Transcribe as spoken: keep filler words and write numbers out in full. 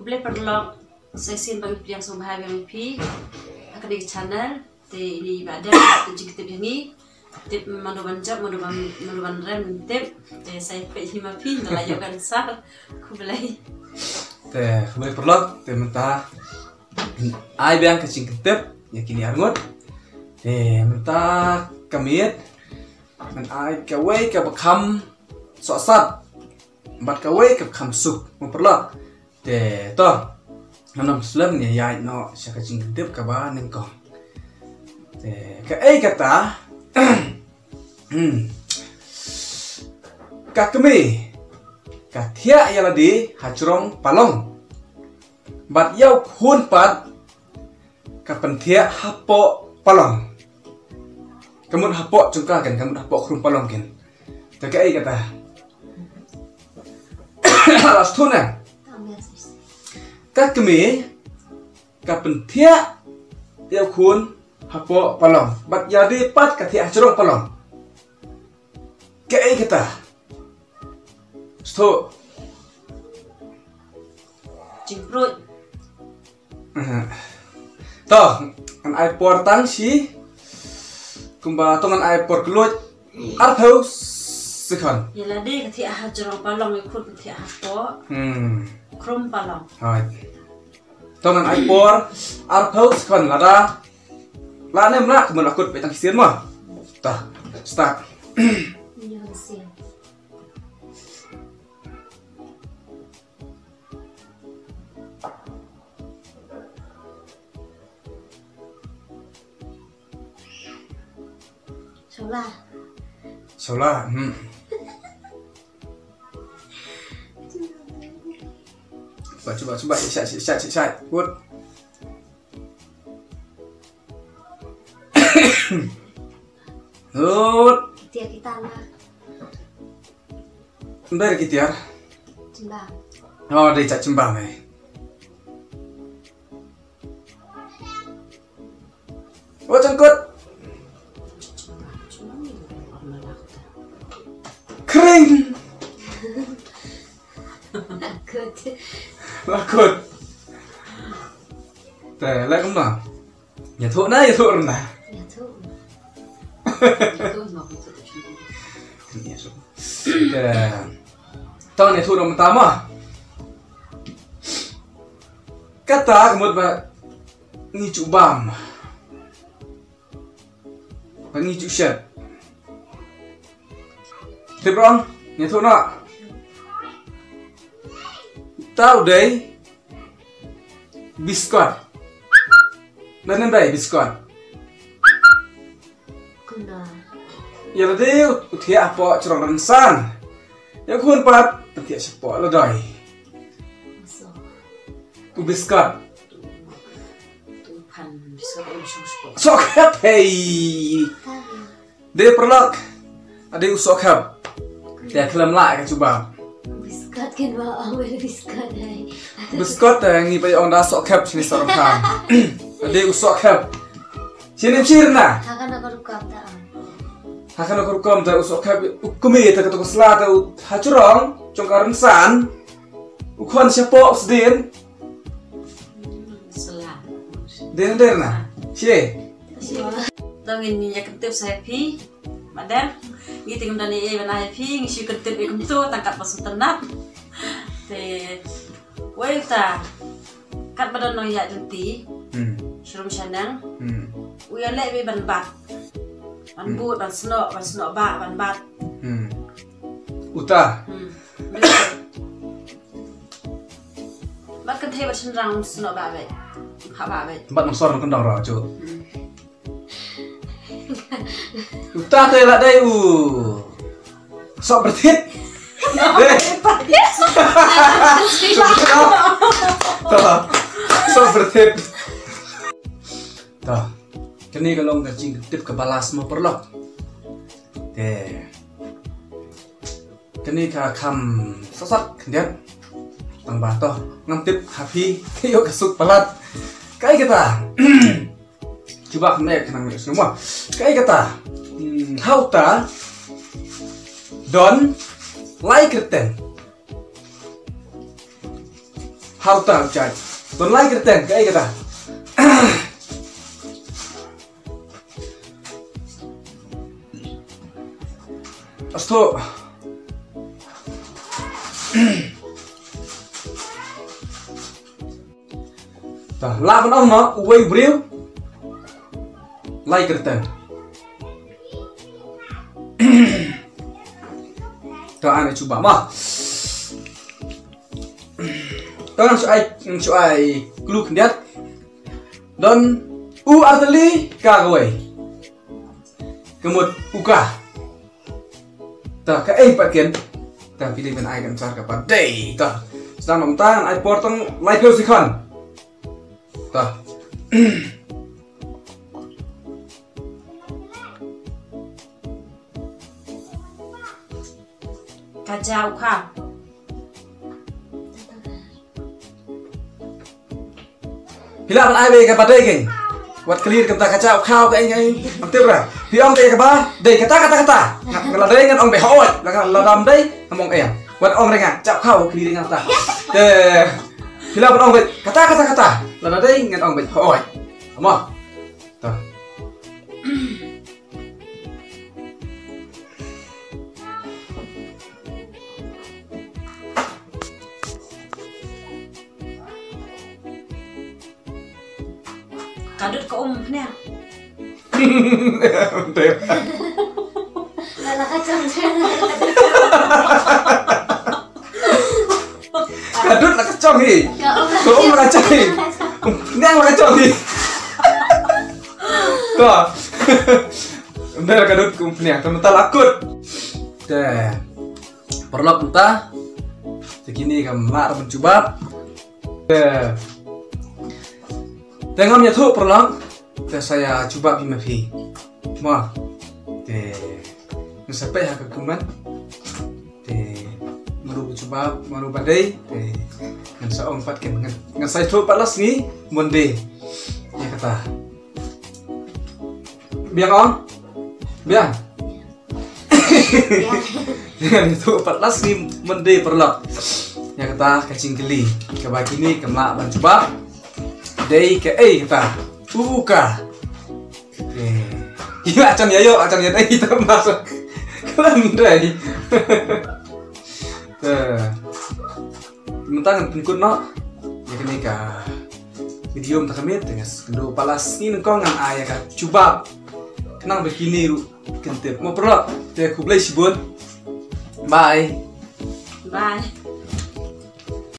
Khublei paralok, sa shisien ba ngi pdiang sngewbha ïa phi ha kane ka channel. Te ine i Bah Dem, te jingtip ïa ngi. Tip mano ban jop, mano ban, mano ban rem, tip. Te sa ïa peit hi ma phi, nda la ïoh ka answer. Khublei. Te khublei paralok, te mynta ai biang ka jingtip ïa kine ar ngut. Te mynta ka miet ngan ai kawei kaba kham sohsat bad kawei kaba kham suk, mo paralok. Te to, ngan ym slem, ngi ïaid noh sha ka jingtip kaba nyngkong. Te kaei kata, hmm, ka kmie ka thiah ïa lade ha jrong palong, bad ïa u khun pat ka pynthiah hapoh palong. Ka mut hapoh jong ka ken, ka mut hapoh khrum palong ken. Te kaei kata? Last one. Ka kmie ka pynthiah ïa u khun hapoh palong, bad ïa lade pat ka thiah ha jrong palong. Kaei kata? Sngewthuh? Jingpruid. To, ngan ai por tang shi, kumba to ngan ai por kylluid arphew second. Ïa lade ka thiah ha jrong palong, ïa u khun ka thiah hapoh, hmm, khrum palong. Hooid. To ngan ai por arphew second, lada lah ne em lah, kumba la kut, peit tang shisien mo. To, start. Shola. Shola, hmm. Cuba, cuba, cuba. Shat, shat, shat, shat. Good. Good. Kitia kita na. Mber kitia. Jembang. Oh, dei cak jembang, eh. Oh, jengkut. Kering. Lakut. Lakut. Te, lak kumno? Ïathuh na, ïathuh na. Ïathuh. Te, tang ïathuh na mynta mo. Kata ka mut ba ngi ju bam. Ba ngi ju shet. Te bro, ngi ïathuh noh. Tau dei biskot. Lane ym dei biskot. Kumno? Ïa lade u thiah hapoh jrong rynsan. Ïa u khun pat pynthiah shapoh la dei. Soh. U biskot. Sohkhep, hei. Dei paralok. Ade u sohkhep. Te khlem lah ka jubab. Biskot kan ba awal biskot, hei. Biskot te ngi ba ong da sohkhep shini sorong khan. Ade u sohkhep. Shini mshir na. Hakan ka rukom ta. Hakan ka rukom ta u sohkhep, u kmie ta ka to ka sla ta u ha jrong jong ka rynsan. U khun shapoh u sdien. Sla. Dei na, dei na. Shi. Shi. To ngin ïa kyntip sa ïa phi. Madam, ngi te ngim don ei ei ban ai ïa phi, ngi shu kyntip ïa kumto tang kat ba sngewtynnat. Te wei uta, kat ba don nongïaid lynti. Hmm. Sha rum sha neng. Hmm. U ïaleh beit ban bat. Ban, hmm, bud, ban snoh, ban snoh bah, ban bat. Hmm. Uta. Hmm. Bad kynthei bad shynrang snoh bah beit. Bah beit. Bad nong sor nong kyndong ruh, ju. Hmm. Uta te la dei u soh berthit. Dei. To. Soh berthit. To. Kane ka long ka jingtip kaba last mo paralok. Te. Kane ka kham sasat khyndiat. Tang ba to ngam tip ha phi ïoh ka suk palat. Kaei kata? Cuba khyndiat khnang ïoh sngewma. Kaei kata? Hmm, ha uta don lai kyrteng. Harta judge. Don lai kyrteng, kaei kata? Asto. Ta, lah ban ong ma uwei u briew lai kyrteng. Ta, ai jubab ma. Ta, ngan shu ai, ngan shu ai clue khyndiat. Don u artylli ka kawei. Ka mut u ka. Ta, kaei pat kin? Ta, phi dei ban ai ka answer kaba dei. Ta, sdang mynta ngan ai por tang laiphew second. Ta. Ka jaw kha. Phi lah ban ai beit kaba dei kein. Wat clear kumta, ka jaw kha kaei kaei. Am tip ra. Phi ong beit kaba dei, kata, kata, kata. Nga la dei ngan ong beit hooid. La, la dam dei ngam ong em. Wat ong re nga, jaw kha, clear ngan ta. Te. Phi lah ban ong beit kata, kata, kata. La dei ngan ong beit hooid. Mo. Ta. Ka dud ka um khniang. Betul. Lala kacang. Ka dud la kacang hi. Ka um la kacang hi. Khniang la kacang hi. Ka. Betul, ka dud ka um khniang. Ka mynta la kut. Te. Paralok mynta. Te kine kam lah ban jubab. Te. Te ngam ïathuh paralok. Te sa ïa jubab hi ma phi. Mo. Te. Ngan sa peit ha ka comment. Te. Mano ba jubab, mano ba dei. Te. Ngan sa ong pat kein. Ngan, ngan sa ïathuh pat la sngi Monday. Ïa kata. Biang ong? Biang. Ngan ïathuh pat la sngi Monday paralok. Ïa kata ka jingkylli kaba kine kam lah ban jubab. Dei kaei kata? U ka. Eh. Ïa, achan ïa ïoh, achan ïa dei, ta masuk. Khlem dei. Te. Mynta ngan pynkut noh ïa kane ka video mynta ka miet, te nga kynduh pat la sngi nyngkong ngan ai ïa ka jubab. Khnang ba kine ruh kin tip. Mo paralok, te khublei shibun. Bye. Bye.